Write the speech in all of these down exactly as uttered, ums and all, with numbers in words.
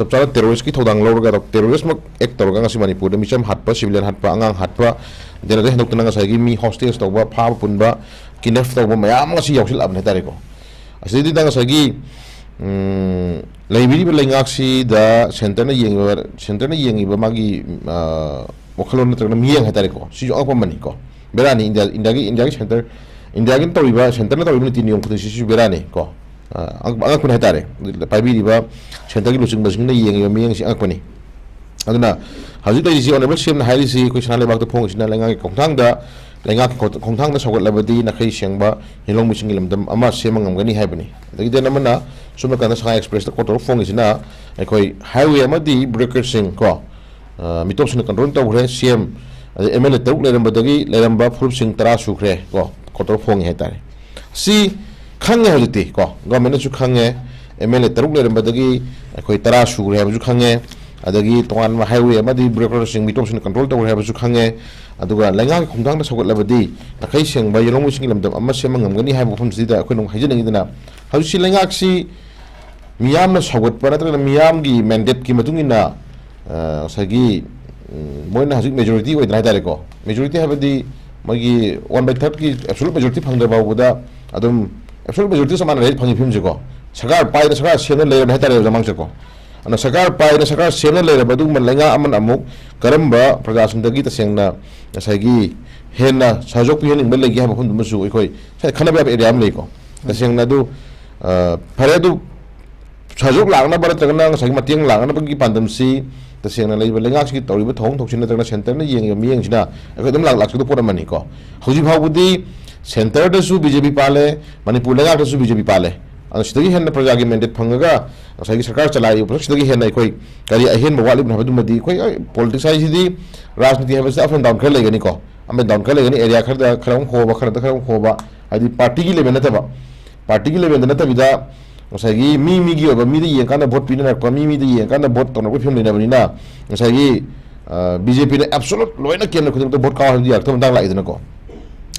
ꯆꯞ ꯆꯥꯅ terrorist ꯀꯤ ꯊꯧꯗꯥꯡ ꯂꯧꯔꯒ, terrorist ꯃꯛ act ꯇꯧꯔꯒ ꯉꯁꯤ ꯃꯅꯤꯄꯨꯔꯗ ꯃꯤꯆꯝ ꯍꯥꯠꯄ, civilian ꯍꯥꯠꯄ, ꯑꯉꯥꯡ ꯍꯥꯠꯄ, ꯑꯗꯨꯗꯩ ꯍꯦꯟꯗꯣꯛꯇꯅ ꯉꯁꯥꯏꯒꯤ ꯃꯤ hostage ꯇꯧꯕ, ꯐꯥꯕ ꯄꯨꯟꯕ, kidnap ꯇꯧꯕ ꯃꯌꯥꯝ ꯉꯁꯤ ꯌꯥꯎꯁꯤꯜꯂꯛꯑꯕꯅꯤ ꯍꯥꯏꯇꯥꯔꯦꯀꯣ꯫ ꯑꯁꯤꯗꯩꯗꯨꯗ ꯉꯁꯥꯏꯒꯤ, ꯎꯝ, ꯂꯩꯕꯤꯔꯤꯕ ꯂꯩꯉꯥꯛꯁꯤꯗ centre ꯅ ꯌꯦꯡꯉꯤꯕ, centre ꯅ ꯌꯦꯡꯉꯤꯕ ꯃꯥꯒꯤ, ꯑ, ꯋꯥꯈꯜꯂꯣꯟ ꯅꯠꯇ꯭ꯔꯒꯅ ꯃꯤꯠꯌꯦꯡ ꯍꯥꯏꯇꯥꯔꯦꯀꯣ, ꯁꯤꯁꯨ ꯑꯉꯛꯄ ꯑꯃꯅꯤꯀꯣ꯫ ꯕꯦꯔꯥꯅꯤ, ꯏꯟꯗꯤꯌꯥ, ꯏꯟꯗꯤꯌꯥꯒꯤ, ꯏꯟꯗꯤꯌꯥꯒꯤ centre, ꯏꯟꯗꯤꯌꯥꯒꯤ ꯇꯧꯔꯤꯕ, centre ꯅ ꯇꯧꯔꯤꯕ ꯅꯤꯇꯤ ꯅꯤꯌꯣꯝ ꯈꯨꯗꯤꯡꯁꯤꯁꯨ ꯕꯦꯔꯥꯅꯤ ꯀꯣ꯫ ꯑ, ꯑꯉꯛ-, ꯑꯉꯛꯄꯅꯤ ꯍꯥꯏꯇꯥꯔꯦ꯫ ꯄꯥꯏꯕꯤꯔꯤꯕ centre ꯒꯤ ꯂꯨꯆꯤꯡꯕꯁꯤꯡꯅ ꯌꯦꯡꯉꯤꯕ ꯃꯤꯠꯌꯦꯡꯁꯤ ꯑꯉꯛꯄꯅꯤ꯫ ꯑꯗꯨꯅ ꯍꯧꯖꯤꯛ ꯂꯩꯔꯤꯁꯤ, honourable C M ꯅ ꯍꯥꯏꯔꯤꯁꯤ, ꯑꯩꯈꯣꯏ ꯁꯅꯥ ꯂꯩꯕꯥꯛꯇ ꯐꯣꯡꯉꯤꯁꯤꯅ ꯂꯩꯉꯥꯛꯀꯤ ꯈꯣꯡꯊꯥꯡꯗ, ꯂꯩꯉꯥꯛꯀꯤ ꯈꯣ-, ꯈꯣꯡꯊꯥꯡꯗ ꯁꯧꯒꯠꯂꯕꯗꯤ ꯅꯥꯈꯩ ꯁꯦꯡꯕ ꯌꯦꯜꯍꯧꯃꯤꯁꯤꯡꯒꯤ ꯂꯝꯗꯝ ꯑꯃ ꯁꯦꯝꯕ ꯉꯝꯒꯅꯤ ꯍꯥꯏꯕꯅꯤ꯫ ꯑꯗꯒꯤ ꯗꯦꯟ ꯑꯃꯅ ꯁꯣꯝ ꯅꯥꯀꯟꯗ ꯁꯉꯥꯏ Express ꯇ ꯀꯣꯇꯣꯔ ꯐꯣꯡꯉꯤꯁꯤꯅ ꯑꯩꯈꯣꯏ highway ꯑꯃꯗꯤ broker ꯁꯤꯡ ꯀꯣ, ꯑ, ꯃꯤꯇꯣꯞꯁꯤꯡꯅ control ꯇꯧꯈ꯭ꯔꯦ, C M ꯑꯗꯩ M L A ꯇꯔꯨꯛ ꯂꯩꯔꯝꯕꯗꯒꯤ ꯂꯩꯔꯝꯕ ꯐꯨꯔꯨꯞꯁꯤꯡ ꯇꯔꯥ ꯁꯨꯈ꯭ꯔꯦ ꯀꯣ, ꯀꯣꯇꯣꯔ ꯐꯣꯡꯉꯦ ꯍꯥꯏꯇꯥꯔꯦ꯫ ꯁꯤ ꯈꯪꯉꯦ ꯍꯧꯖꯤꯛꯇꯤ ꯀꯣ, government ꯅꯁꯨ ꯈꯪꯉꯦ, M L A ꯇꯔꯨꯛ ꯂꯩꯔꯝꯕꯗꯒꯤ ꯑꯩꯈꯣꯏ ꯇꯔꯥ ꯁꯨꯈ꯭ꯔꯦ ꯍꯥꯏꯕꯁꯨ ꯈꯪꯉꯦ, ꯑꯗꯒꯤ ꯇꯣꯉꯥꯟꯕ highway ꯑꯃꯗꯤ broker ꯁꯤꯡ ꯃꯤꯇꯣꯞꯁꯤꯡꯅ control ꯇꯧꯈ꯭ꯔꯦ ꯍꯥꯏꯕꯁꯨ ꯈꯪꯉꯦ꯫ ꯑꯗꯨꯒ ꯂꯩꯉꯥꯛꯀꯤ ꯈꯣꯡꯊꯥꯡꯗ ꯁꯧꯒꯠꯂꯕꯗꯤ ꯅꯥꯈꯩ ꯁꯦꯡꯕ ꯌꯦꯜꯍꯧꯃꯤꯁꯤꯡꯒꯤ ꯂꯝꯗꯝ ꯑꯃ ꯁꯦꯝꯕ ꯉꯝꯒꯅꯤ ꯍꯥꯏꯕ ꯋꯥꯐꯝꯁꯤꯗ ꯑꯩꯈꯣꯏꯅ ꯑꯃꯨꯛ ꯍꯥꯏꯖꯅꯤꯡꯉꯤꯗꯅ, ꯍꯧꯖꯤꯛꯁꯤ ꯂꯩꯉꯥꯛꯁꯤ ꯃꯤꯌꯥꯝꯅ ꯁꯧꯒꯠꯄ ꯅꯠꯇ꯭ꯔꯒꯅ ꯃꯤꯌꯥꯝꯒꯤ mandate ꯀꯤ ꯃꯇꯨꯡ ꯏꯟꯅ, ꯑ, ꯉꯁꯥꯏꯒꯤ, ꯎꯝ, ꯃꯣꯏꯅ ꯍꯧꯖꯤꯛ majority ꯑꯣꯏꯗꯅ ꯍꯥꯏꯇꯥꯔꯦꯀꯣ, majority ꯍꯥꯏꯕꯗꯤ ꯃꯣꯏꯒꯤ one by third ꯀꯤ absolute majority ꯐꯪꯗ꯭ꯔ ꯐꯥꯎꯕꯗ ꯑꯗꯨꯝ absolute majority ꯆꯞ ꯃꯥꯟꯅꯔꯦ ꯐꯪꯉꯤ ꯐꯤꯕꯝꯁꯦꯀꯣ꯫ ꯁꯔꯀꯥꯔ ꯄꯥꯏꯅ ꯁꯔꯀꯥꯔ ꯁꯦꯝꯅ ꯂꯩꯔꯕꯅꯤ ꯍꯥꯏꯇꯥꯔꯦ ꯑꯣꯖꯥ ꯃꯥꯡꯁꯦꯀꯣ꯫ ꯑꯗꯨꯅ ꯁꯔꯀꯥꯔ ꯄꯥꯏꯅ ꯁꯔꯀꯥꯔ ꯁꯦꯝꯅ ꯂꯩꯔꯕ ꯑꯗꯨꯒꯨꯝꯕ ꯂꯩꯉꯥꯛ ꯑꯃꯅ ꯑꯃꯨꯛ ꯀꯔꯝꯕ ꯄ꯭ꯔꯖꯥꯁꯤꯡꯗꯒꯤ ꯇꯁꯦꯡꯅ ꯉꯁꯥꯏꯒꯤ ꯍꯦꯟꯅ ꯁꯍꯌꯣꯒ ꯄꯤꯍꯟꯅꯤꯡꯕ ꯂꯩꯒꯦ ꯍꯥꯏꯕ ꯃꯐꯝꯗꯨꯃꯁꯨ ꯑꯩꯈꯣꯏ ꯉꯁꯥꯏ ꯈꯟꯅꯕ ꯌꯥꯕ area ꯑꯃ ꯂꯩꯀꯣ꯫ ꯇꯁꯦꯡꯅ ꯑꯗꯨ, ꯑ, ꯐꯔꯦ, ꯑꯗꯨ ꯁꯍꯌꯣꯒ ꯂꯥꯛꯅꯕ ꯅꯠꯇ꯭ꯔꯒꯅ ꯉꯁꯥꯏꯒꯤ ꯃꯇꯦꯡ ꯂꯥꯛꯅꯕꯒꯤ ꯄꯥꯟꯗꯝꯁꯤ ꯇꯁꯦꯡꯅ ꯂꯩꯔꯤꯕ ꯂꯩꯉꯥꯛꯁꯤꯒꯤ ꯇꯧꯔꯤꯕ ꯊꯧꯑꯣꯡ ꯊꯧꯁꯤꯜ ꯅꯠꯇ꯭ꯔꯒꯅ centre ꯅ ꯌꯦꯡꯉꯤꯕ ꯃꯤꯠꯌꯦꯡꯁꯤꯅ ꯑꯩꯈꯣꯏ ꯑꯗꯨꯝ ꯂꯥꯛ-, ꯂꯥꯛꯆꯒꯗꯕ ꯄꯣꯠ ꯑꯃꯅꯤꯀꯣ꯫ ꯍꯧꯖꯤꯛ ꯐꯥꯎꯕꯗꯤ centre ꯗꯁꯨ B J P ꯄꯥꯜꯂꯦ, ꯃꯅꯤꯄꯨꯔ ꯂꯩꯉꯥꯛꯇꯁꯨ BJ P ꯄꯥꯜꯂꯦ꯫ ꯑꯗꯣ ꯁꯤꯗꯒꯤ ꯍꯦꯟꯅ ꯄ꯭ꯔꯖꯥꯒꯤ mandate ꯐꯪꯉꯒ ꯉꯁꯥꯏꯒꯤ ꯁꯔꯀꯥꯔ ꯆꯂꯥꯏꯔꯤꯕ ꯄꯣꯠꯁꯛ ꯁꯤꯗꯒꯤ ꯍꯦꯟꯅ ꯑꯩꯈꯣꯏ ꯀꯔꯤ ꯑꯍꯦꯟꯕ ꯋꯥꯠꯂꯤꯕꯅꯣ ꯍꯥꯏꯕꯗꯨꯃꯗꯤ ꯑꯩꯈꯣꯏ, ꯑꯩ, politics ꯍꯥꯏꯁꯤꯗꯤ ꯔꯥꯖꯅꯤꯇꯤ ꯍꯥꯏꯕꯁꯤꯗ up and down ꯈꯔ ꯂꯩꯒꯅꯤꯀꯣ꯫ Up and down ꯈꯔ ꯂꯩꯒꯅꯤ, area ꯈꯔꯗ ꯈꯔ ꯑꯃꯨꯛ ꯍꯣꯕ, ꯈꯔꯗ ꯈꯔ ꯑꯃꯨꯛ ꯍꯣꯕ, ꯍꯥꯏꯗꯤ party ꯒꯤ level ꯅꯠꯇꯕ, party ꯒꯤ level ꯗ ꯅꯠꯇꯕꯤꯗ ꯉꯁꯥꯏꯒꯤ ꯃꯤ ꯃꯤꯒꯤ ꯑꯣꯏꯕ, ꯃꯤꯗ ꯌꯦꯡꯀꯥꯟꯗ vote ꯄꯤꯅꯔꯛꯄ, ꯃꯤ ꯃꯤꯗ ꯌꯦꯡꯀꯥꯟꯗ vote ꯇꯧꯅꯔꯛꯄꯒꯤ ꯐꯤꯕꯝ ꯂꯩꯅꯕꯅꯤꯅ ꯉꯁꯥꯏꯒꯤ, ꯑ, B J P ꯅ absolute ꯂꯣꯏꯅ ꯀꯦꯟꯗ꯭ꯔ ꯈꯨꯗꯤꯡꯃꯛꯇ vote ꯀꯥꯎ ꯍꯥꯏꯕꯗꯤ ꯌꯥꯔꯛꯇꯕ ꯃꯇꯥꯡ ꯂꯥꯛꯏꯗꯅꯀꯣ꯫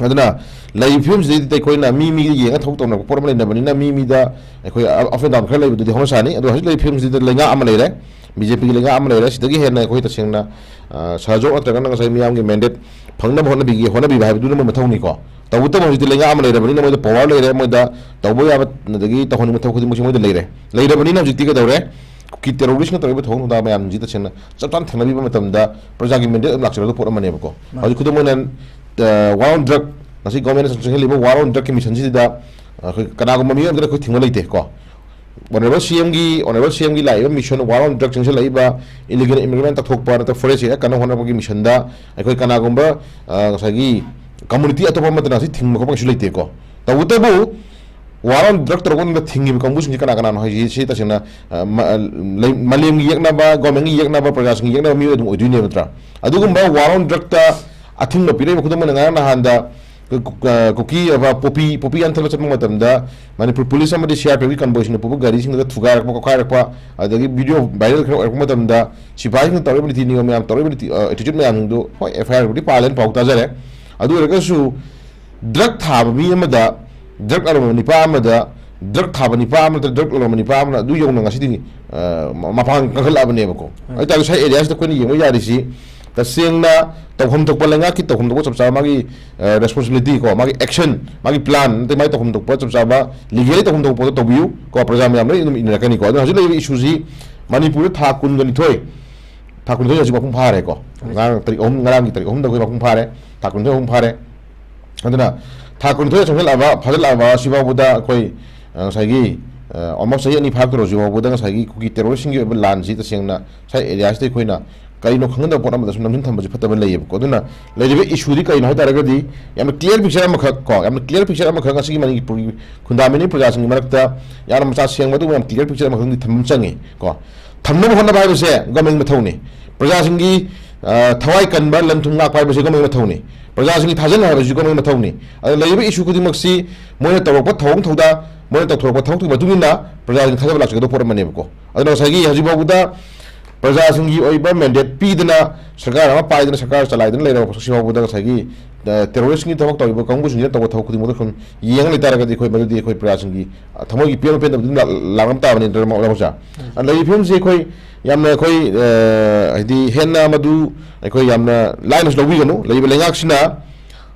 ꯑꯗꯨꯅ ꯂꯩꯔꯤꯕ ꯐꯤꯕꯝꯁꯤꯗꯩꯗ ꯑꯩꯈꯣꯏꯅ ꯃꯤ ꯃꯤꯗ ꯌꯦꯡꯉ ꯊꯕꯛ ꯇꯧꯅꯔꯛꯄ ꯄꯣꯠ ꯑꯃ ꯂꯩꯅꯕꯅꯤꯅ, ꯃꯤ ꯃꯤꯗ ꯑꯩꯈꯣꯏ up and down ꯈꯔ ꯂꯩꯕꯗꯨꯗꯤ ꯍꯧꯅ ꯁꯥꯅꯤ꯫ ꯑꯗꯣ ꯍꯧꯖꯤꯛ ꯂꯩꯔꯤꯕ ꯐꯤꯕꯝꯁꯤꯗ ꯂꯩꯉꯥꯛ ꯑꯃ ꯂꯩꯔꯦ, ꯕꯤ ꯖꯦ ꯄꯤꯒꯤ ꯂꯩꯉꯥꯛ ꯑꯃ ꯂꯩꯔꯦ꯫ ꯁꯤꯗꯒꯤ ꯍꯦꯟꯅ ꯑꯩꯈꯣꯏ ꯇꯁꯦꯡꯅ, ꯑ, ꯁꯍꯖꯣꯛ ꯅꯠꯇ꯭ꯔꯒꯅ ꯉꯁꯥꯏ ꯃꯤꯌꯥꯝꯒꯤ mandate ꯐꯪꯅꯕ ꯍꯣꯠꯅꯕꯤꯒꯦ, ꯍꯣꯠꯅꯕꯤꯕ ꯍꯥꯏꯕꯗꯨꯅ ꯃꯣꯏ ꯃꯊꯧꯅꯤꯀꯣ꯫ ꯇꯧꯕꯇꯕꯨ ꯍꯧꯖꯤꯛꯇꯤ ꯂꯩꯉꯥꯛ ꯑꯃ ꯂꯩꯔꯕꯅꯤꯅ ꯃꯣꯏꯗ power ꯂꯩꯔꯦ, ꯃꯣꯏꯗ ꯇꯧꯕ ꯌꯥꯕ ꯑꯗꯒꯤ ꯇꯧꯍꯟꯅꯤꯡꯕ ꯊꯕꯛ ꯈꯨꯗꯤꯡꯃꯛꯁꯦ ꯃꯣꯏꯗ ꯂꯩꯔꯦ꯫ ꯂꯩꯔꯕꯅꯤꯅ ꯍꯧꯖꯤꯛꯇꯤ ꯀꯩꯗꯧꯔꯦ? ꯀꯨꯀꯤ terrorist ꯅ ꯇꯧꯔꯤꯕ ꯊꯧꯑꯣꯡ ꯊꯧꯗꯥ ꯃꯌꯥꯝꯁꯤ ꯇꯁꯦꯡꯅ ꯆꯞ ꯆꯥꯅ ꯊꯦꯡꯅꯕꯤꯕ ꯃꯇꯝꯗ ꯄ꯭ꯔꯖꯥꯒꯤ mandate ꯑꯗꯨꯝ ꯂꯥꯛꯆꯔꯒ ꯄꯣꯠ ꯑꯃꯅꯦꯕꯀꯣ꯫ ꯃꯥꯅꯤ꯫ ꯍꯧꯖꯤꯛ ꯈꯨꯗꯝ ꯑꯣꯏꯅ, ꯑ, war on drug, ꯉꯁꯤ government ꯅ ꯆꯪꯁꯤꯜꯂꯤꯕ war on drug ꯀꯤ mission ꯁꯤꯗ, ꯑ, ꯑꯩꯈꯣꯏ ꯀꯅꯥꯒꯨꯝꯕ ꯃꯤꯑꯣꯏ ꯑꯃꯗ ꯑꯩꯈꯣꯏ ꯊꯤꯡꯕ ꯂꯩꯇꯦ ꯀꯣ꯫ Honorable C M ꯒꯤ, Honorable C M ꯒꯤ ꯂꯥꯛꯏꯕ mission war on drug ꯆꯪꯁꯤꯜꯂꯛꯏꯕ, illegal immigrant ꯇꯛꯊꯣꯛꯄ ꯅꯠꯇ꯭ꯔꯒ forest area ꯀꯟꯅ ꯍꯣꯠꯅꯕꯒꯤ mission ꯗ ꯑꯩꯈꯣꯏ ꯀꯅꯥꯒꯨꯝꯕ, ꯑ, ꯉꯁꯥꯏꯒꯤ community ꯑꯇꯣꯞꯄ ꯑꯃꯠꯇꯅ ꯁꯤ ꯊꯤꯡꯕ ꯈꯣꯠꯄ ꯀꯩꯁꯨ ꯂꯩꯇꯦꯀꯣ꯫ ꯇꯧꯕꯇꯕꯨ war on drug ꯇꯧꯔꯛꯄ ꯃꯇꯝꯗ ꯊꯤꯡꯉꯤꯕ ꯀꯥꯡꯕꯨꯁꯤꯡꯁꯦ ꯀꯅꯥ ꯀꯅꯥꯅꯣ ꯍꯥꯏꯁꯤ, ꯁꯤ ꯇꯁꯦꯡꯅ, ꯑ, ꯃ-, ꯑ, ꯂꯩ-, ꯃꯥꯂꯦꯝꯒꯤ ꯌꯦꯛꯅꯕ, government ꯒꯤ ꯌꯦꯛꯅꯕ, ꯄ꯭ꯔꯖꯥꯁꯤꯡꯒꯤ ꯌꯦꯛꯅꯕ ꯃꯤꯑꯣꯏ ꯑꯗꯨꯝ ꯑꯣꯏꯗꯣꯏꯅꯦꯕ ꯅꯠꯇ꯭ꯔꯥ? ꯑꯗꯨꯒꯨꯝꯕ war on drug ꯇ ꯑꯊꯤꯡꯕ ꯄꯤꯔꯛꯏꯕ ꯈꯨꯗꯝ ꯑꯣꯏꯅ ꯉꯔꯥꯡ ꯅꯍꯥꯟꯗ ꯀꯨ-, ꯀꯨ-, ꯑ, ꯀꯨꯀꯤ, ꯑ, poppy, poppy ꯌꯥꯟꯊꯠꯄ ꯆꯠꯄ ꯃꯇꯝꯗ ꯃꯅꯤꯄꯨꯔ police ꯑꯃꯗꯤ C R P F ꯀꯤ convoy ꯁꯤꯡꯅ ꯄꯨꯕ ꯒꯥꯔꯤꯁꯤꯡꯗꯨꯗ ꯊꯨꯒꯥꯏꯔꯛꯄ, ꯈꯣꯠꯈꯥꯏꯔꯛꯄ, ꯑꯗꯒꯤ video viral ꯈꯔ ꯑꯣꯏꯔꯛꯄ ꯃꯇꯝꯗ ꯁꯤꯐꯥꯏꯁꯤꯡꯅ ꯇꯧꯔꯛꯏꯕ ꯅꯤꯇꯤ ꯅꯤꯌꯣꯝ ꯃꯌꯥꯝ, ꯇꯧꯔꯛꯏꯕ ꯅꯤꯇꯤ, ꯑ, attitude ꯃꯌꯥꯝꯁꯤꯡꯗꯨ, ꯍꯣꯏ, F I R ꯕꯨꯗꯤ ꯄꯥꯜꯂꯦꯅ ꯄꯥꯎ ꯇꯥꯖꯔꯦ꯫ ꯑꯗꯨ ꯑꯣꯏꯔꯒꯁꯨ drug ꯊꯥꯕ ꯃꯤ ꯑꯃꯗ, drug ꯂꯂꯣꯟꯕ ꯅꯤꯄꯥ ꯑꯃꯗ, drug ꯊꯥꯕ ꯅꯤꯄꯥ ꯑꯃ ꯅꯠꯇ꯭ꯔꯒ drug ꯂꯂꯣꯟꯕ ꯅꯤꯄꯥ ꯑꯃꯅ ꯑꯗꯨ ꯌꯧꯅ ꯉꯁꯤꯗꯤ, ꯑ, ꯃ-, ꯃꯄꯥꯡ ꯀꯟꯈꯠꯂꯛꯑꯕꯅꯦꯕꯀꯣ꯫ ꯍꯣꯏ꯫ ꯑꯗꯨ ꯇꯥꯔꯒꯁꯨ ꯉꯁꯥꯏ area ꯁꯤꯗ ꯑꯩꯈꯣꯏꯅ ꯌꯦꯡꯕ ꯌꯥꯔꯤꯁꯤ ꯇꯁꯦꯡꯅ ꯇꯧꯐꯝ ꯊꯣꯛꯄ ꯂꯩꯉꯥꯛꯀꯤ ꯇꯧꯐꯝ ꯊꯣꯛꯄ ꯆꯞ ꯆꯥꯕ ꯃꯥꯒꯤ, ꯑ, responsibility ꯀꯣ, ꯃꯥꯒꯤ action, ꯃꯥꯒꯤ plan, ꯅꯠꯇꯦ, ꯃꯥꯒꯤ ꯇꯧꯐꯝ ꯊꯣꯛꯄ ꯆꯞ ꯆꯥꯕ legally ꯇꯧꯐꯝ ꯊꯣꯛꯄ ꯄꯣꯠꯇꯣ ꯇꯧꯕꯤꯌꯨ ꯀꯣ, ꯄ꯭ꯔꯖꯥ ꯃꯌꯥꯝ ꯂꯣꯏ ꯑꯗꯨꯝ ꯏꯟꯅꯔꯛꯀꯅꯤꯀꯣ꯫ ꯑꯗꯨꯅ ꯍꯧꯖꯤꯛ ꯂꯩꯔꯤꯕ issue ꯁꯤ ꯃꯅꯤꯄꯨꯔꯗ ꯊꯥ ꯀꯨꯟꯒ ꯅꯤꯊꯣꯏ, ꯊꯥ ꯀꯨꯟꯅꯤꯊꯣꯏ ꯍꯧꯖꯤꯛ ꯃꯄꯨꯡ ꯐꯥꯔꯦꯀꯣ꯫ ꯍꯣꯏ꯫ ꯉꯔꯥꯡ ꯇꯥꯔꯤꯛ ꯑꯍꯨꯝ, ꯉꯔꯥꯡꯒꯤ ꯇꯥꯔꯤꯛ ꯑꯍꯨꯝꯗ ꯑꯩꯈꯣꯏ ꯃꯄꯨꯡ ꯐꯥꯔꯦ, ꯊꯥ ꯀꯨꯟꯅꯤꯊꯣꯏ ꯃꯄꯨꯡ ꯐꯥꯔꯦ꯫ ꯑꯗꯨꯅ ꯊꯥ ꯀꯨꯟꯅꯤꯊꯣꯏ ꯆꯪꯁꯤꯜꯂꯛꯑꯕ, ꯐꯥꯖꯤꯜꯂꯛꯑꯕ ꯁꯤꯐꯥꯎꯕꯗ ꯑꯩꯈꯣꯏ, ꯑ, ꯉꯁꯥꯏꯒꯤ, ꯑ, almost ꯆꯍꯤ ꯑꯅꯤ ꯐꯥꯔꯛꯇꯧꯔꯁꯤ ꯐꯥꯎꯕꯗ ꯉꯁꯥꯏꯒꯤ ꯀꯨꯀꯤ terrorist ꯁꯤꯡꯒꯤ ꯑꯣꯏꯕ ꯂꯥꯟꯁꯤ ꯇꯁꯦꯡꯅ ꯉꯁꯥꯏ area ꯁꯤꯗ ꯑꯩꯈꯣꯏꯅ ꯀꯔꯤꯅꯣ ꯈꯪꯒꯗꯕ ꯄꯣꯠ ꯑꯃꯗ ꯁꯨꯝ ꯅꯝꯁꯤꯟ ꯊꯝꯕꯁꯤ ꯐꯠꯇꯕ ꯂꯩꯌꯦꯕꯀꯣ꯫ ꯑꯗꯨꯅ ꯂꯩꯔꯤꯕ issue ꯗꯤ ꯀꯔꯤꯅꯣ ꯍꯥꯏ ꯇꯥꯔꯒꯗꯤ ꯌꯥꯝꯅ clear picture ꯑꯃꯈꯛ ꯀꯣ, ꯌꯥꯝꯅ clear picture ꯑꯃꯈꯛ ꯉꯁꯤꯒꯤ ꯃꯅꯤꯄꯨꯔꯒꯤ ꯈꯨꯟꯗꯥꯃꯤꯅꯤ ꯄ꯭ꯔꯖꯥꯁꯤꯡꯒꯤ ꯃꯔꯛꯇ ꯌꯥꯝꯅ ꯃꯆꯥ ꯁꯦꯡꯕ ꯑꯗꯨꯒꯨꯝꯕ ꯌꯥꯝ clear picture ꯑꯃꯈꯛꯇꯪꯗꯤ ꯊꯝꯕ ꯑꯃ ꯆꯪꯉꯤ ꯀꯣ꯫ ꯊꯝꯅꯕ ꯍꯣꯠꯅꯕ ꯍꯥꯏꯕꯁꯦ government ꯃꯊꯧꯅꯤ꯫ ꯄ꯭ꯔꯖꯥꯁꯤꯡꯒꯤ, ꯑ, ꯊꯋꯥꯏ ꯀꯟꯕ, ꯂꯟ ꯊꯨꯝ ꯉꯥꯛꯄ ꯍꯥꯏꯕꯁꯤ government ꯃꯊꯧꯅꯤ꯫ ꯄ꯭ꯔꯖꯥꯁꯤꯡꯒꯤ ꯊꯥꯖꯅꯕ ꯍꯥꯏꯕꯁꯤ government ꯃꯊꯧꯅꯤ꯫ ꯑꯗ ꯂꯩꯔꯤꯕ issue ꯈꯨꯗꯤꯡꯃꯛꯁꯤ ꯃꯣꯏꯅ ꯇꯧꯔꯛꯄ ꯊꯧꯑꯣꯡ ꯊꯧꯗꯥ, ꯃꯣꯏꯅ ꯇꯧꯊꯣꯔꯛꯄ ꯊꯕꯛꯇꯨꯒꯤ ꯃꯇꯨꯡ ꯏꯟꯅ ꯄ꯭ꯔꯖꯥꯁꯤꯡ ꯊꯥꯖꯕ ꯂꯥꯛꯆꯒꯗꯕ ꯄꯣꯠ ꯑꯃꯅꯦꯕꯀꯣ꯫ ꯑꯗꯨꯅ ꯉꯁꯥꯏꯒꯤ ꯍꯧꯖꯤꯛ ꯐꯥꯎꯕꯗ ꯄ꯭ꯔꯖꯥꯁꯤꯡꯒꯤ ꯑꯣꯏꯕ ꯃꯦꯟꯗꯦꯠ ꯄꯤꯗꯅ ꯁꯔꯀꯥꯔ ꯑꯃ ꯄꯥꯏꯗꯅ ꯁꯔꯀꯥꯔ ꯆꯂꯥꯏꯗꯅ ꯂꯩꯔꯕ ꯄꯣꯠꯁꯛꯁꯤ ꯐꯥꯎꯕꯗ ꯉꯁꯥꯏꯒꯤ ꯇꯦꯔꯣꯔꯤꯁꯀꯤ ꯊꯕꯛ ꯇꯧꯔꯤꯕ ꯀꯥꯡꯕꯨꯁꯤꯡꯁꯤꯅ ꯇꯧꯕ ꯊꯕꯛ ꯈꯨꯗꯤꯡꯃꯛꯇ ꯁꯨꯝ ꯌꯦꯡꯉ ꯂꯩꯇꯥꯔꯒꯗꯤ ꯑꯩꯈꯣꯏ ꯃꯗꯨꯗꯤ ꯑꯩꯈꯣꯏ ꯄ꯭ꯔꯖꯥꯁꯤꯡꯒꯤ ꯊꯃꯣꯏꯒꯤ ꯄꯦꯟꯕ ꯄꯦꯟꯗꯕ ꯑꯗꯨꯝ ꯂꯥꯛꯂꯝ ꯇꯥꯕꯅꯤ ꯅꯠꯇ꯭ꯔ ꯃꯣꯆꯥ꯫ ꯂꯩꯔꯤꯕ ꯐꯤꯕꯝꯁꯤ ꯑꯩꯈꯣꯏ ꯌꯥꯝꯅ ꯑꯩꯈꯣꯏ ꯍꯥꯏꯗꯤ ꯍꯦꯟꯅ ꯃꯗꯨ ꯑꯩꯈꯣꯏ ꯌꯥꯝꯅ ꯂꯥꯏꯅꯁꯨ ꯂꯧꯕꯤꯒꯅꯨ꯫ ꯂꯩꯔꯤꯕ ꯂꯩꯉꯥꯛꯁꯤꯅ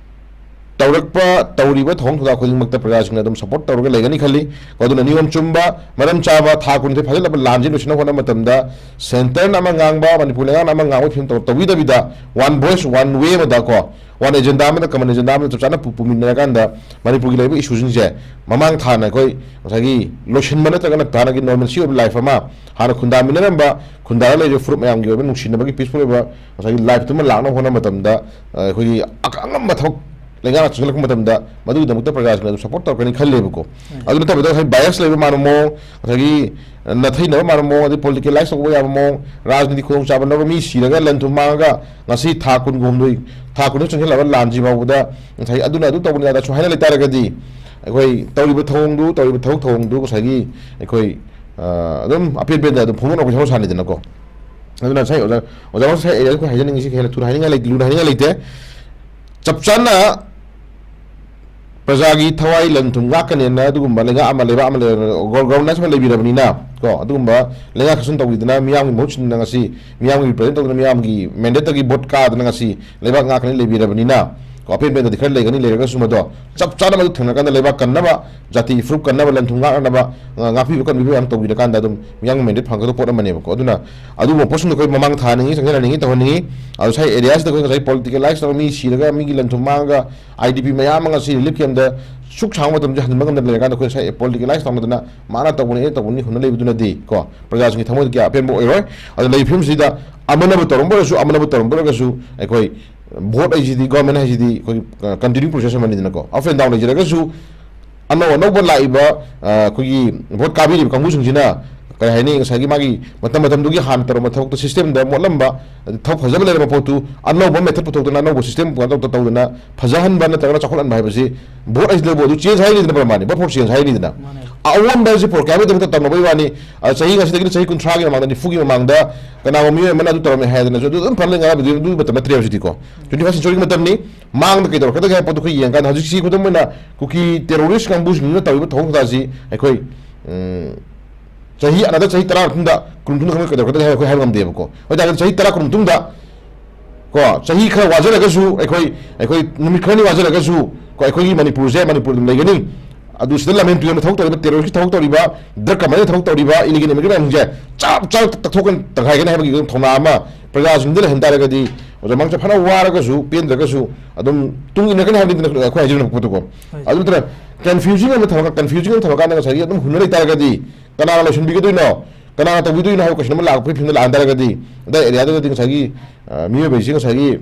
ꯇꯧꯔꯛꯄ ꯇꯧꯔꯤꯕ ꯊꯧꯑꯣꯡ ꯊꯧꯗꯥꯡ ꯈꯨꯗꯤꯡꯃꯛꯇ ꯄ꯭ꯔꯖꯥꯁꯤꯡꯅ ꯑꯗꯨꯝ ꯁꯄꯣꯔꯠ ꯇꯧꯔꯒ ꯂꯩꯒꯅꯤ ꯈꯜꯂꯤ꯫ ꯑꯗꯨꯅ ꯅꯤꯌꯣꯝ ꯆꯨꯝꯕ ꯃꯔꯝ ꯆꯥꯕ ꯊꯥ ꯀꯨꯟꯊꯣꯏ ꯐꯥꯖꯤꯜꯂꯕ ꯂꯥꯟꯁꯤ ꯂꯣꯏꯁꯤꯟꯅꯕ ꯍꯣꯠꯅꯕ ꯃꯇꯝꯗ ꯁꯦꯟꯇꯔꯅ ꯑꯃ ꯉꯥꯡꯕ ꯃꯅꯤꯄꯨꯔ ꯂꯩꯉꯥꯛꯅ ꯑꯃ ꯉꯥꯡꯕꯒꯤ ꯐꯤꯕꯝ ꯇꯧ- ꯇꯧꯕꯤꯗꯕꯤꯗ ꯋꯥꯟ ꯚꯣꯏꯁ ꯋꯥꯟ ꯋꯦ ꯑꯃꯗ ꯀꯣ ꯋꯥꯟ ꯑꯦꯖꯦꯟꯗꯥ ꯑꯃꯗ ꯀꯃꯟ ꯑꯦꯖꯦꯟꯗꯥ ꯑꯃꯗ ꯆꯞ ꯆꯥꯅ ꯄꯨ- ꯄꯨꯃꯤꯟꯅꯔꯀꯥꯟꯗ ꯃꯅꯤꯄꯨꯔꯒꯤ ꯂꯩꯔꯤꯕ ꯏꯁꯨꯁꯤꯡꯁꯦ ꯃꯃꯥꯡ ꯊꯥꯅ ꯑꯩꯈꯣꯏ ꯉꯁꯥꯏꯒꯤ ꯂꯣꯏꯁꯤꯟꯕ ꯅꯠꯇ꯭ꯔꯒꯅ ꯊꯥꯅꯒꯤ ꯅꯣꯔꯃꯦꯜꯁꯤ ꯑꯣꯏꯕ ꯂꯥꯏꯐ ꯑꯃ ꯍꯥꯟꯅ ꯈꯨꯟꯗꯥꯃꯤꯟꯅꯔꯝꯕ ꯈꯨꯟꯗꯥꯔ ꯂꯩꯔꯤꯕ ꯐꯨꯔꯨꯞ ꯃꯌꯥꯝꯒꯤ ꯑꯣꯏꯕ ꯅꯨꯡꯁꯤꯅꯕꯒꯤ ꯄꯤꯁꯐꯨꯜ ꯑꯣꯏꯕ ꯉꯁꯥꯏꯒꯤ ꯂꯥꯏꯐꯇꯨꯃ ꯂꯥꯛꯅꯕ ꯍꯣꯠꯅꯕ ꯃꯇꯝꯗ ꯑꯩꯈꯣꯏꯒꯤ ꯑꯉꯝꯕ ꯊꯕꯛ ꯂꯩꯉꯥꯛꯅ ꯆꯪꯁꯤꯜꯂꯛꯄ ꯃꯇꯝꯗ ꯃꯗꯨꯒꯤꯗꯃꯛꯇ ꯄ꯭ꯔꯖꯥꯁꯤꯡꯅ ꯑꯗꯨꯝ ꯁꯄꯣꯔꯠ ꯇꯧꯔꯛꯀꯅꯤ ꯈꯜꯂꯦꯕꯀꯣ꯫ ꯑꯗꯨ ꯅꯠꯇꯕꯗ ꯉꯁꯥꯏ ꯕꯥꯏꯁ ꯂꯩꯕ ꯃꯥꯟꯕ ꯃꯑꯣꯡ, ꯉꯁꯥꯏꯒꯤ ꯅꯥꯊꯩꯅꯕ ꯃꯥꯟꯕ ꯃꯑꯣꯡ, ꯑꯗꯩ ꯄꯣꯂꯤꯇꯤꯀꯦꯂꯥꯏꯁ ꯇꯧꯕ ꯌꯥꯕ ꯃꯑꯣꯡ, ꯔꯥꯖꯅꯤꯇꯤ ꯈꯨꯗꯣꯡꯆꯥꯕ ꯂꯧꯔꯒ ꯃꯤ ꯁꯤꯔꯒ ꯂꯟ ꯊꯨꯝ ꯃꯥꯡꯉꯒ ꯉꯁꯤ ꯊꯥ ꯀꯨꯟꯒ ꯍꯨꯝꯗꯣꯏ, ꯊꯥ ꯀꯨꯟꯗ ꯆꯪꯁꯤꯜꯂꯕ ꯂꯥꯟꯁꯤ ꯐꯥꯎꯕꯗ ꯉꯁꯥꯏ ꯑꯗꯨꯅ ꯑꯗꯨ ꯇꯧꯕꯅꯤ ꯑꯗꯥ ꯁꯨꯃꯥꯏꯅ ꯂꯩꯇꯥꯔꯒꯗꯤ ꯑꯩꯈꯣꯏ ꯇꯧꯔꯤꯕ ꯊꯧꯑꯣꯡꯗꯨ, ꯇꯧꯔꯤꯕ ꯊꯕꯛ ꯊꯧꯑꯣꯡꯗꯨ ꯉꯁꯥꯏꯒꯤ ꯑꯩꯈꯣꯏ ꯑꯗꯨꯝ ꯑꯄꯦꯟ ꯄꯦꯟꯗ ꯑꯗꯨꯝ ꯐꯣꯡꯗꯣꯛꯅꯔꯛꯄ ꯁꯥꯟꯅꯗꯅꯀꯣ꯫ ꯑꯗꯨꯅ ꯉꯁꯥꯏ ꯑꯣꯖꯥ, ꯑꯣꯖꯥ ꯉꯁꯥꯏ ꯑꯩ ꯑꯩꯈꯣꯏ ꯍꯥꯏꯖꯅꯤꯡꯉꯤꯁꯤ ꯍꯦꯟꯅ ꯊꯨꯅ ꯍꯥꯏꯅꯤꯡꯉꯥꯏ ꯂꯩꯇꯦ, ꯂꯨꯅ ꯍꯥꯏꯅꯤꯡꯉꯥꯏ ꯂꯩꯇꯦ꯫ ꯆꯞ ꯆꯥꯅ ꯄ꯭ꯔꯖꯥꯒꯤ ꯊꯋꯥꯏ ꯂꯟ ꯊꯨꯝ ꯉꯥꯛꯀꯅꯦꯅ ꯑꯗꯨꯒꯨꯝꯕ ꯂꯩꯉꯥꯛ ꯑꯃ, ꯂꯩꯕꯥꯛ ꯑꯃ ꯂꯩ-, ꯒꯣ-, ꯒꯣꯚꯔꯅꯦꯟꯁ ꯑꯃ ꯂꯩꯕꯤꯔꯕꯅꯤꯅ ꯀꯣ, ꯑꯗꯨꯒꯨꯝꯕ ꯂꯩꯉꯥꯛ ꯈꯨꯁꯤꯟ ꯇꯧꯕꯤꯗꯅ ꯃꯤꯌꯥꯝꯒꯤ ꯃꯍꯨꯠ ꯁꯤꯟꯗꯅ ꯉꯁꯤ ꯃꯤꯌꯥꯝꯒꯤ ꯔꯤꯄ꯭ꯔꯖꯦꯟ ꯇꯧꯗꯅ ꯃꯤꯌꯥꯝꯒꯤ ꯃꯦꯟꯗꯦꯠꯇꯒꯤ ꯚꯣꯠ ꯀꯥꯗꯅ ꯉꯁꯤ ꯂꯩꯕꯥꯛ ꯉꯥꯛꯀꯅꯤ ꯂꯩꯕꯤꯔꯕꯅꯤꯅ ꯀꯣ, ꯑꯄꯦꯟ ꯄꯦꯟꯗꯗꯤ ꯈꯔ ꯂꯩꯒꯅꯤ, ꯂꯩꯔꯒꯁꯨ ꯃꯗꯣ ꯆꯞ ꯆꯥꯅ ꯃꯗꯨ ꯊꯦꯡꯅꯔꯀꯥꯟꯗ ꯂꯩꯕꯥꯛ ꯀꯟꯅꯕ, ꯖꯥꯇꯤ ꯐꯨꯔꯨꯞ ꯀꯟꯅꯕ, ꯂꯟ ꯊꯨꯝ ꯉꯥꯛꯅꯕ, ꯑ, ꯉꯥꯛꯄꯤꯕ ꯀꯟꯕꯤꯕ ꯌꯥꯝ ꯇꯧꯕꯤꯔꯀꯥꯟꯗ ꯑꯗꯨꯝ ꯃꯤꯌꯥꯝꯒꯤ ꯃꯦꯟꯗꯦꯠ ꯐꯪꯒꯗꯕ ꯄꯣꯠ ꯑꯃꯅꯦꯕꯀꯣ꯫ ꯑꯗꯨꯅ ꯑꯗꯨꯒꯨꯝꯕ ꯄꯣꯠꯁꯤꯡꯗꯣ ꯑꯩꯈꯣꯏ ꯃꯃꯥꯡ ꯊꯥꯍꯟꯅꯤꯡꯉꯤ, ꯆꯪꯁꯤꯟꯍꯟꯅꯤꯡꯉꯤ, ꯇꯧꯍꯟꯅꯤꯡꯉꯤ꯫ ꯑꯗꯣ ꯉꯁꯥꯏ ꯑꯦꯔꯤꯌꯥꯁꯤꯗ ꯑꯩꯈꯣꯏ ꯉꯁꯥꯏ ꯄꯣꯂꯤꯇꯤꯀꯦꯂꯥꯏꯁ ꯇꯧꯔꯒ ꯃꯤ ꯁꯤꯔꯒ ꯃꯤꯒꯤ ꯂꯟ ꯊꯨꯝ ꯃꯥꯡꯉꯒ ꯑꯥꯏ ꯗꯤ ꯄꯤ ꯃꯌꯥꯝ ꯑꯃ ꯉꯁꯤ ꯔꯤꯂꯤꯐ ꯀꯦꯝꯗ ꯁꯨꯛ ꯁꯥꯡꯕ ꯃꯇꯝꯁꯦ ꯍꯟꯖꯤꯟꯕ ꯉꯝꯗꯅ ꯂꯩꯔꯀꯥꯟꯗ ꯑꯩꯈꯣꯏ ꯉꯁꯥꯏ ꯄꯣꯂꯤꯇꯤꯀꯦꯂꯥꯏꯁ ꯇꯧꯅꯗꯅ ꯃꯥꯅ ꯇꯧꯕꯅꯤ, ꯑꯩꯅ ꯇꯧꯕꯅꯤ ꯍꯨꯟꯅ ꯂꯩꯕꯗꯨꯅꯗꯤ ꯀꯣ ꯄ꯭ꯔꯖꯥꯁꯤꯡꯒꯤ ꯊꯃꯣꯏꯗ ꯀꯌꯥ ꯑꯄꯦꯟꯕ ꯑꯣꯏꯔꯣꯏ꯫ ꯑꯗꯨꯅ ꯂꯩꯔꯤꯕ ꯐꯤꯕꯝꯁꯤꯗ ꯑꯃꯅꯕꯨ ꯇꯧꯔꯝꯕ ꯑꯣꯏꯔꯁꯨ, ꯑꯃꯅꯕꯨ ꯇꯧꯔꯝꯕ ꯑꯣꯏꯔꯒꯁꯨ ꯑꯩꯈꯣꯏ ꯚꯣꯠ ꯍꯥꯏꯁꯤꯗꯤ, ꯒꯣꯔꯃꯦꯟ ꯍꯥꯏꯁꯤꯗꯤ ꯑꯩꯈꯣꯏꯒꯤ, ꯑ, ꯀꯟꯇꯤꯅ꯭ꯌꯨ ꯄ꯭ꯔꯣꯁꯦꯁ ꯑꯃꯅꯤꯗꯅꯀꯣ꯫ ꯑꯞ ꯑꯦꯟ ꯗꯥꯎꯟ ꯂꯩꯖꯔꯒꯁꯨ ꯑꯅꯧ ꯑꯅꯧꯕ ꯂꯥꯛꯏꯕ, ꯑ, ꯑꯩꯈꯣꯏꯒꯤ ꯚꯣꯠ ꯀꯥꯕꯤꯔꯤꯕ ꯀꯥꯡꯕꯨꯁꯤꯡꯁꯤꯅ ꯀꯔꯤ ꯍꯥꯏꯅꯤ, ꯉꯁꯥꯏꯒꯤ ꯃꯥꯒꯤ ꯃꯇꯝ ꯃꯇꯝꯗꯨꯒꯤ ꯍꯥꯟꯅ ꯇꯧꯔꯝꯕ ꯊꯕꯛꯇꯣ, system ꯗ ꯃꯣꯠꯂꯝꯕ, ꯊꯕꯛ ꯐꯖꯕ ꯂꯩꯔꯝꯕ ꯄꯣꯠꯇꯨ ꯑꯅꯧꯕ method ꯄꯨꯊꯣꯛꯇꯅ, ꯑꯅꯧꯕ system ꯄꯨꯊꯣꯛꯇꯅ ꯐꯖꯍꯟꯕ ꯅꯠꯇ꯭ꯔꯒꯅ ꯆꯥꯎꯈꯠꯍꯟꯕ ꯍꯥꯏꯕꯁꯤ vote ꯍꯥꯏꯁꯤꯅꯕꯨ ꯑꯗꯨ change ꯍꯥꯏꯔꯤꯗꯅ, ꯄ꯭ꯔꯃꯥꯟꯅꯤ, vote for change ꯍꯥꯏꯔꯤꯗꯅ꯫ ꯃꯥꯅꯦ꯫ ꯑꯑꯣꯟꯕ ꯍꯥꯏꯁꯤ ꯄꯨꯔꯛꯀꯦ ꯍꯥꯏꯕꯒꯤꯗꯃꯛꯇ ꯇꯧꯅꯕꯒꯤ ꯋꯥꯅꯤ꯫ ꯑ, ꯆꯍꯤ ꯉꯁꯤꯗꯒꯤꯅ ꯆꯍꯤ ꯀꯨꯟꯊ꯭ꯔꯥꯒꯤ ꯃꯃꯥꯡꯗ, ꯅꯤꯐꯨꯒꯤ ꯃꯃꯥꯡꯗ ꯀꯅꯥꯒꯨꯝꯕ ꯃꯤꯑꯣꯏ ꯑꯃꯅ ꯑꯗꯨ ꯇꯧꯔꯝꯃꯦ ꯍꯥꯏꯗꯅꯁꯨ ꯑꯗꯨ ꯑꯗꯨꯝ ꯐꯅ ꯂꯩꯉꯥꯏ ꯑꯗꯨꯒꯤ ꯃꯇꯝ ꯅꯠꯇ꯭ꯔꯦ ꯍꯧꯖꯤꯛꯇꯤꯀꯣ꯫ Twenty first century ꯒꯤ ꯃꯇꯝꯅꯤ꯫ ꯃꯥꯡꯗ ꯀꯩꯗꯧꯔꯛꯀꯗꯒꯦ ꯍꯥꯏꯕ ꯄꯣꯠꯇꯨ ꯑꯩꯈꯣꯏ ꯌꯦꯡꯀꯥꯟꯗ, ꯍꯧꯖꯤꯛꯁꯤ ꯈꯨꯗꯝ ꯑꯣꯏꯅ ꯀꯨꯀꯤ terrorist ꯀꯥꯡꯕꯨꯁꯤꯡꯗꯨꯅ ꯇꯧꯔꯤꯕ ꯊꯧꯑꯣꯡ ꯊꯧꯗꯥꯁꯤ ꯑꯩꯈꯣꯏ, ꯎꯝ, ꯆꯍꯤ ꯑꯅꯗ ꯆꯍꯤ ꯇꯔꯥ ꯃꯇꯨꯡꯗ, ꯀꯨꯟ ꯃꯇꯨꯡꯗ ꯀꯃꯥꯏꯅ ꯀꯩꯗꯧꯔꯛꯀꯗꯒꯦ ꯍꯥꯏꯕ ꯑꯩꯈꯣꯏ ꯍꯥꯏꯕ ꯉꯝꯗꯦꯕꯀꯣ꯫ ꯑꯣꯏꯇꯥꯔꯒꯗꯤ ꯆꯍꯤ ꯇꯔꯥ ꯀꯨꯟ ꯃꯇꯨꯡꯗ ꯀꯣ, ꯆꯍꯤ ꯈꯔ ꯋꯥꯖꯔꯒꯁꯨ ꯑꯩꯈꯣꯏ, ꯑꯩꯈꯣꯏ ꯅꯨꯃꯤꯠ ꯈꯔꯅꯤ ꯋꯥꯖꯔꯒꯁꯨ ꯀꯣ, ꯑꯩꯈꯣꯏꯒꯤ ꯃꯅꯤꯄꯨꯔꯁꯦ ꯃꯅꯤꯄꯨꯔ ꯑꯗꯨꯝ ꯂꯩꯒꯅꯤ꯫ ꯑꯗꯨ ꯁꯤꯗ ꯂꯝꯍꯦꯟ ꯇꯨꯍꯦꯟꯕ ꯊꯕꯛ ꯇꯧꯔꯤꯕ, terrorist ꯀꯤ ꯊꯕꯛ ꯇꯧꯔꯤꯕ, drug ꯀꯝꯄꯅꯤ ꯊꯕꯛ ꯇꯧꯔꯤꯕ, illegal immigrant ꯁꯤꯡꯁꯦ ꯆꯞ ꯆꯞ ꯇꯛꯊꯣꯛꯀꯅꯤ, ꯇꯪꯈꯥꯏꯒꯅꯤ ꯍꯥꯏꯕꯒꯤ ꯊꯧꯅꯥ ꯑꯃ ꯄ꯭ꯔꯖꯥꯁꯤꯡꯗ ꯂꯩꯍꯟ ꯇꯥꯔꯒꯗꯤ, ꯑꯣꯖꯥ ꯃꯥꯡꯁꯦ ꯐꯅ ꯋꯥꯔꯒꯁꯨ, ꯄꯦꯟꯗ꯭ꯔꯒꯁꯨ ꯑꯗꯨꯝ ꯇꯨꯡ ꯏꯟꯅꯒꯅꯤ ꯍꯥꯏꯕꯅꯤꯗꯅ ꯑꯩꯈꯣꯏ ꯍꯥꯏꯖꯔꯤꯕ ꯄꯣꯠꯇꯨꯀꯣ꯫ ꯍꯣꯏ꯫ ꯑꯗꯨ ꯅꯠꯇꯅ confusing ꯑꯃ ꯊꯝꯃꯒ, confusing ꯑꯃ ꯊꯝꯃꯀꯥꯟꯗ ꯉꯁꯥꯏꯒꯤ ꯑꯗꯨꯝ ꯍꯨꯟꯅ ꯂꯩꯇꯥꯔꯒꯗꯤ ꯀꯅꯥꯅ ꯂꯣꯏꯁꯤꯟꯕꯤꯒꯗꯣꯏꯅꯣ? ꯀꯅꯥꯅ ꯇꯧꯕꯤꯗꯣꯏꯅꯣ ꯍꯥꯏꯕ question ꯑꯃ ꯂꯥꯛꯄꯒꯤ ꯐꯤꯕꯝꯗ ꯂꯥꯛꯍꯟ ꯇꯥꯔꯒꯗꯤ, ꯑꯗꯥꯏ area ꯗꯨꯗꯗꯤ ꯉꯁꯥꯏꯒꯤ, ꯑ, ꯃꯤꯑꯣꯏꯕꯁꯤ ꯉꯁꯥꯏꯒꯤ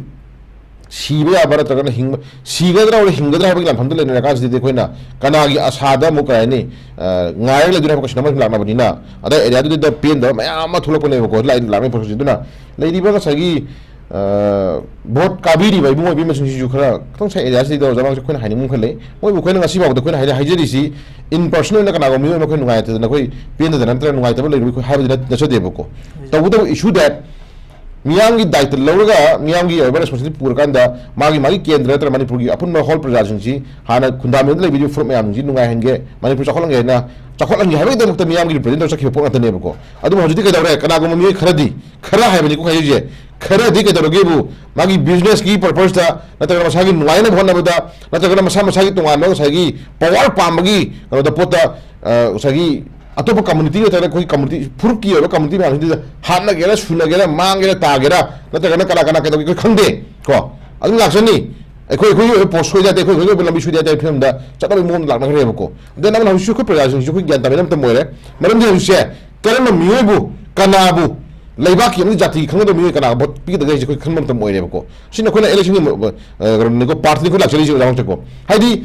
ꯁꯤꯕ ꯌꯥꯕ ꯅꯠꯇ꯭ꯔꯒꯅ ꯍꯤꯡꯕ, ꯁꯤꯒꯗ꯭ꯔꯥ ꯑꯣꯔ ꯍꯤꯡꯒꯗ꯭ꯔꯥ ꯍꯥꯏꯕꯒꯤ ꯂꯥꯟꯐꯝꯗ ꯂꯩꯅꯔ ꯀꯥꯟꯁꯤꯗꯗꯤ ꯑꯩꯈꯣꯏꯅ ꯀꯅꯥꯒꯤ ꯑꯁꯥꯗ ꯑꯃꯨꯛ, ꯀꯔꯤ ꯍꯥꯏꯅꯤ, ꯑ, ꯉꯥꯏꯔꯒ ꯂꯩꯗꯣꯏꯅꯣ ꯍꯥꯏꯕ question ꯑꯃ ꯂꯥꯛꯅꯕꯅꯤꯅ, ꯑꯗꯥꯏ area ꯗꯨꯗ ꯄꯦꯟꯗꯕ ꯃꯌꯥꯝ ꯑꯃ ꯊꯣꯛꯂꯛꯄꯅꯦꯕꯀꯣ, ꯂꯥꯛꯏ-, ꯂꯥꯛꯅꯔꯤꯕ ꯄꯣꯠꯁꯤ꯫ ꯑꯗꯨꯅ ꯂꯩꯔꯤꯕ ꯉꯁꯥꯏꯒꯤ, ꯑ, vote ꯀꯥꯕꯤꯔꯤꯕ ꯏꯕꯨꯡ ꯑꯣꯏꯕꯤꯃꯁꯤꯡꯁꯤꯁꯨ ꯈꯔ ꯈꯤꯇꯪ ꯉꯁꯥꯏ area ꯁꯤꯗ ꯑꯣꯖꯥ ꯃꯥꯡꯁꯦ ꯑꯩꯈꯣꯏꯅ ꯍꯥꯏꯅꯤꯡꯕ ꯑꯃ ꯈꯔ ꯂꯩ꯫ ꯃꯣꯏꯕꯨ ꯑꯩꯈꯣꯏꯅ ꯉꯁꯤ ꯐꯥꯎꯕꯗ ꯑꯩꯈꯣꯏꯅ ꯍꯥꯏ-, ꯍꯥꯏꯖꯔꯤꯁꯤ in person ꯑꯣꯏꯅ ꯀꯅꯥꯒꯨꯝꯕ ꯃꯤꯑꯣꯏ ꯑꯃ ꯑꯩꯈꯣꯏ ꯅꯨꯡꯉꯥꯏꯇꯗꯅ, ꯑꯩꯈꯣꯏ ꯄꯦꯟꯗꯗꯅ ꯅꯠꯇ꯭ꯔꯒ ꯅꯨꯡꯉꯥꯏꯇꯕ ꯂꯩꯔꯨꯕꯒꯤ ꯑꯩꯈꯣꯏ ꯍꯥꯏꯕꯗꯤ ꯅꯠ-, ꯅꯠꯆꯗꯦꯕꯀꯣ꯫ ꯇꯧꯕꯇꯕꯨ issue that ꯃꯤꯌꯥꯝꯒꯤ ꯗꯥꯏꯇ ꯂꯧꯔꯒ ꯃꯤꯌꯥꯝꯒꯤ ꯑꯣꯏꯕ responsibility ꯄꯨꯔꯀꯥꯟꯗ ꯃꯥꯒꯤ, ꯃꯥꯒꯤ ꯀꯦꯟꯗ꯭ꯔ ꯅꯠꯇ꯭ꯔꯒ ꯃꯅꯤꯄꯨꯔꯒꯤ ꯑꯄꯨꯟꯕ whole ꯄ꯭ꯔꯖꯥꯁꯤꯡꯁꯤ ꯍꯥꯟꯅ ꯈꯨꯟꯗꯥꯃꯤꯗ ꯂꯩꯕꯤꯔꯤꯕ ꯐꯨꯔꯨꯞ ꯃꯌꯥꯝꯁꯤꯡꯁꯤ ꯅꯨꯡꯉꯥꯏꯍꯟꯒꯦ, ꯃꯅꯤꯄꯨꯔ ꯆꯥꯎꯈꯠꯍꯟꯒꯦ ꯍꯥꯏꯅ, ꯆꯥꯎꯈꯠꯍꯟꯒꯦ ꯍꯥꯏꯕꯒꯤꯗꯃꯛꯇ ꯃꯤꯌꯥꯝꯒꯤ represent ꯇꯧꯔ ꯆꯠꯈꯤꯕ ꯄꯣꯠ ꯉꯥꯛꯇꯅꯦꯕꯀꯣ꯫ ꯑꯗꯨꯕꯨ ꯍꯧꯖꯤꯛꯇꯤ ꯀꯩꯗꯧꯔꯦ? ꯀꯅꯥꯒꯨꯝꯕ ꯃꯤꯑꯣꯏ ꯈꯔꯗꯤ, ꯈꯔ ꯍꯥꯏꯕꯅꯤꯀꯣ ꯍꯥꯏꯔꯤꯁꯦ, ꯈꯔꯗꯤ ꯀꯩꯗꯧꯔꯒꯦꯕꯨ ꯃꯥꯒꯤ business ꯀꯤ purpose ꯇ ꯅꯠꯇ꯭ꯔꯒ ꯃꯁꯥꯒꯤ ꯅꯨꯡꯉꯥꯏꯅꯕ ꯍꯣꯠꯅꯕꯗ ꯅꯠꯇ꯭ꯔꯒꯅ ꯃꯁꯥ ꯃꯁꯥꯒꯤ ꯇꯣꯉꯥꯟꯕ ꯉꯁꯥꯏꯒꯤ power ꯄꯥꯝꯕꯒꯤ ꯀꯩꯅꯣꯗ ꯄꯣꯠꯇ, ꯑ, ꯉꯁꯥꯏꯒꯤ ꯑꯇꯣꯞꯄ community ꯅꯠꯇ꯭ꯔꯒ ꯑꯩꯈꯣꯏ community, ꯐꯨꯔꯨꯞꯀꯤ ꯑꯣꯏꯕ community ꯃꯌꯥꯝꯁꯤꯗ ꯍꯥꯠꯅꯒꯦꯔꯥ, ꯁꯨꯅꯒꯦꯔꯥ, ꯃꯥꯡꯒꯦꯔꯥ, ꯇꯥꯒꯦꯔꯥ, ꯅꯠꯇ꯭ꯔꯒꯅ ꯀꯅꯥ ꯀꯅꯥ ꯀꯩꯗꯧꯒꯦ ꯑꯩꯈꯣꯏ ꯈꯪꯗꯦ ꯀꯣ꯫ ꯑꯗꯨꯝ ꯂꯥꯛꯆꯅꯤ꯫ ꯑꯩꯈꯣꯏ, ꯑꯩꯈꯣꯏꯒꯤ ꯑꯣꯏꯕ ꯄꯣꯠ ꯁꯣꯏꯗ ꯌꯥꯗꯦ, ꯑꯩꯈꯣꯏ, ꯑꯩꯈꯣꯏꯒꯤ ꯑꯣꯏꯕ ꯂꯝꯕꯤ ꯁꯣꯏꯗ ꯌꯥꯗꯦ ꯍꯥꯏꯕ ꯐꯤꯕꯝꯗ ꯆꯠꯅꯕꯒꯤ ꯃꯑꯣꯡꯗ ꯂꯥꯛꯅꯈ꯭ꯔꯦꯕꯀꯣ꯫ ꯑꯗꯨꯅ ꯑꯃꯅ ꯍꯧꯖꯤꯛꯁꯨ ꯑꯩꯈꯣꯏ ꯄ꯭ꯔꯖꯥꯁꯤꯡꯁꯨ ꯑꯩꯈꯣꯏ ꯒ꯭ꯌꯥꯟ ꯇꯥꯃꯤꯟꯅꯕ ꯃꯇꯝ ꯑꯣꯏꯔꯦ꯫ ꯃꯔꯝꯗꯤ ꯍꯧꯖꯤꯛꯁꯦ ꯀꯔꯝꯕ ꯃꯤꯑꯣꯏꯕꯨ, ꯀꯅꯥꯕꯨ, ꯂꯩꯕꯥꯛꯀꯤ ꯑꯃꯗꯤ ꯖꯥꯇꯤꯒꯤ ꯈꯪꯒꯗꯕ ꯃꯤꯑꯣꯏ ꯀꯅꯥ vote ꯄꯤꯒꯗꯒꯦ ꯍꯥꯏꯁꯦ ꯑꯩꯈꯣꯏ ꯈꯟꯕ ꯃꯇꯝ ꯑꯣꯏꯔꯦꯕꯀꯣ꯫ ꯁꯤꯅ ꯑꯩꯈꯣꯏꯅ election ꯒꯤ, ꯑ, ꯀꯩꯅꯣꯅꯤꯀꯣ, path ꯅꯤꯀꯣ ꯂꯥꯛꯆꯔꯤꯁꯦ ꯑꯣꯖꯥ ꯃꯛꯇꯀꯣ꯫ ꯍꯥꯏꯗꯤ